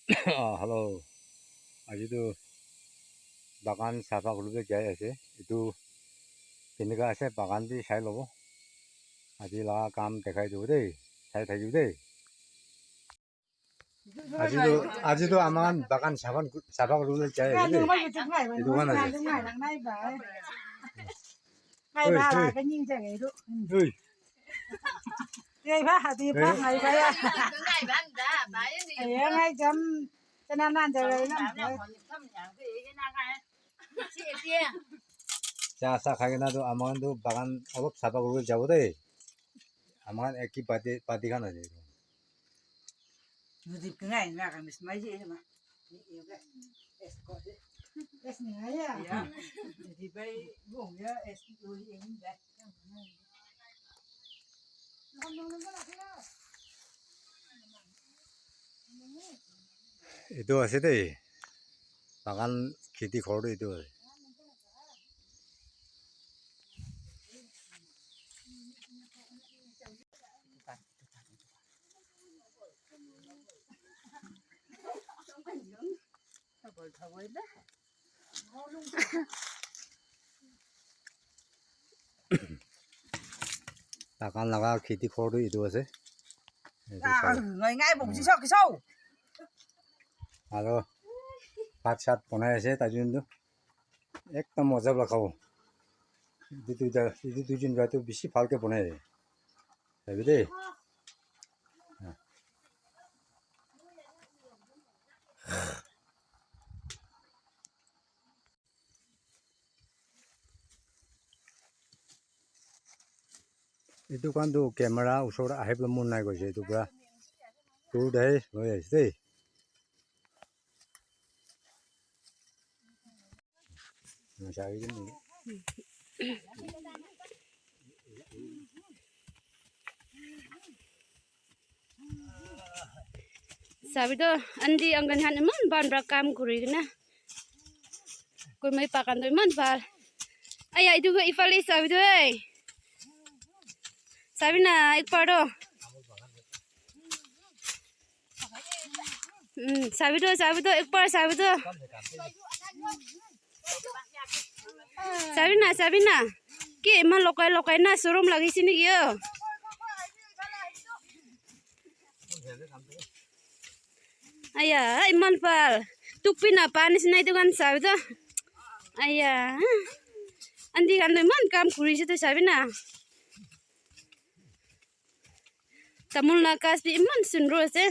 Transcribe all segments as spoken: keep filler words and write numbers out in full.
Ah, hello. Aji tu bagan safa kuribole jai ase. Etu kenika ase bagan bi sai lobo. Aji laga kam dekhai dibo dei. Sai thakibo dei. Aji tu, aji tu aman bagan safa, safa kuribole jai ase dei. Etu khan ase. Oi, oi. Oi. Oi. Cha sa khai kena tu aman tu bagan olop safa kuribole jabo dei. Aman ek hi pati, pati khan ase. Etu ase dei. Bagan kheti ghor tu etu ase. Takan laga kheti ghor tu etu ase. Etu sai. Aro bhat sat bonai ase tai jun tu. Ekdum moja para khabo. Etu duita, etu duijun para tu bishi bhal ke bonai ase. Sabi de. Etu khan tu camera usor te ahi bole mon nai koise etu para dur te loi ase de. Sabi toh, aunty uncle khan eman bhan para kam kuri kena. Kumai pa khan toh eman bhal. Aya, etu ifale sabi toh, hey. Sabi na, ek baar toh. Hmm, sabi toh, sabi toh, ek baar sabi toh. Sabi na, sabi na. Ki iman lokai lokai na, sorom lagise niki o? Aya, iman bhal. Tuk bi napa nisina etu khan sabi toh. Aya. Aunty khan toh iman kam kurise toh sabi na. Tamul la ghas bi iman sundor ase.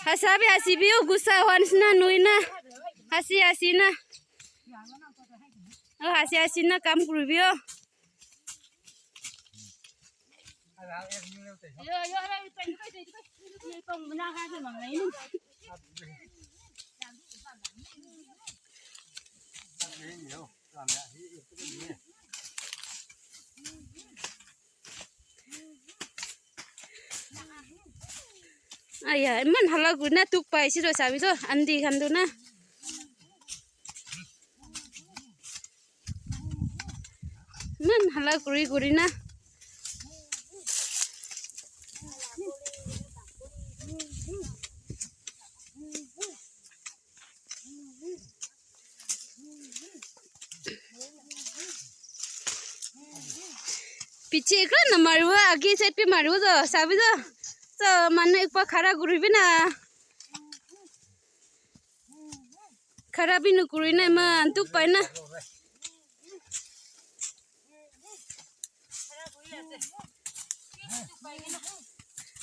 Hasa bi hasi bi o gusa hwa nisina nui na. Hasi hasi na. O hasi hasi na kam kuribi o. Aya, iman hala kurina tuk paise toh sabi toh, aunty khan toh na. Iman hala kuri kuri na. Piche ekla namaribo, age side bi maribo toh, sabi toh. Toh manu ekba khara kuribi na. Khara bi nukuri na, iman tuk pai na.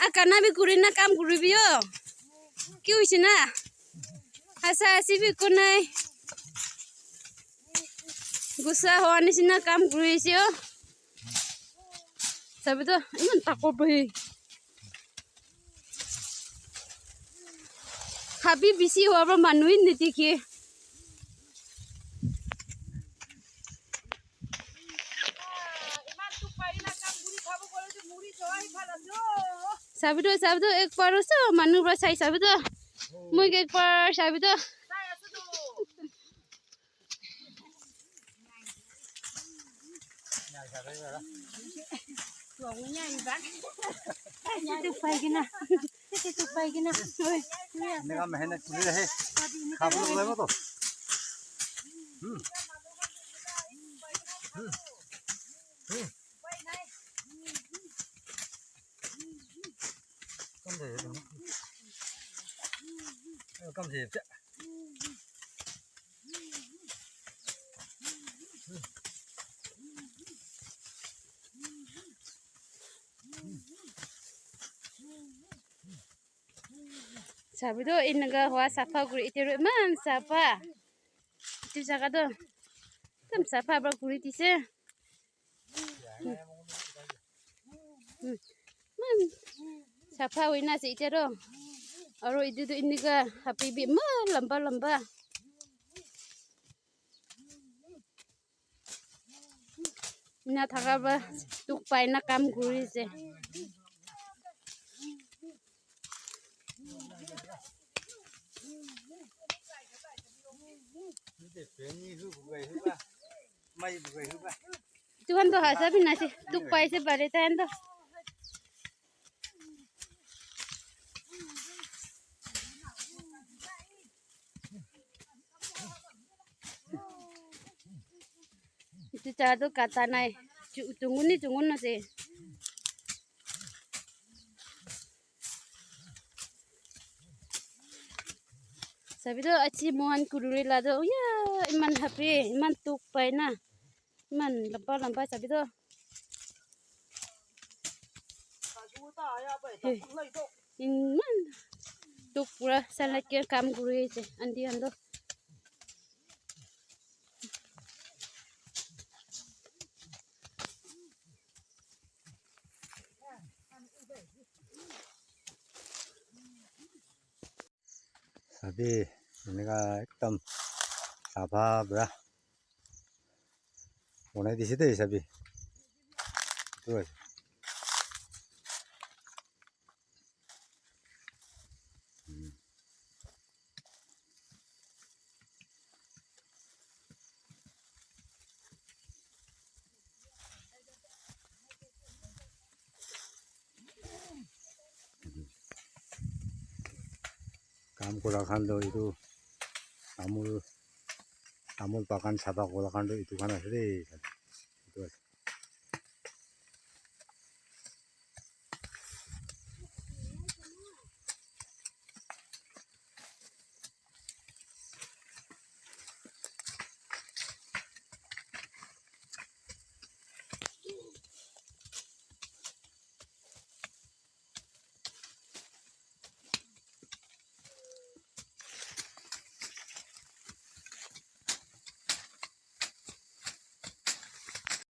A kana bi kuri na kam kuribi o. Ki hoise na? Hasa hasi bi ko nai. Gusa hoa nisina kam kuri ase o. Sabi toh, iman takor bohi. Habi bisi hoa para manu hi nadikhe. Sabi toh, sabi toh, ek baar sob manu para sai sabi toh. Moi ke ek baar sabi toh. Itu pai kena. Itu pai kena. Oi. Eneka mehnat kuri rahe. Khabo lagibo to. Hmm. Hmm. Hmm. Kam de. Kam de. Sabi tu eneka hua sapha kuri, etia tu eman sapha. Etu jaga tu ekdum sapha para kuri dise. Hmm. Eman sapha hoina ase etia tu. Aru etu tu eneka happy bi eman lamba lamba. Ena thaka para dukh pai na kam kuri ase. Etu khan toh hasa bi nase, dukh pai ase bare tai khan toh. Etu cha tu kata nai. Chu-, chungun ni chungun ase. Sabi tu achi mohan kururi la tu, ya, iman happy, iman dukh pai na. Iman lamba lamba sabi tu. Iman dukh pura salad ke kam kuri ase aunty khan tu. Sabi, eneka ekdum sapha pura. Bonai dise de sabi. Etu ase. Hmm. Kam kura khan toh etu tamul, tamul bagan sapha kura khan toh etu khan ase de.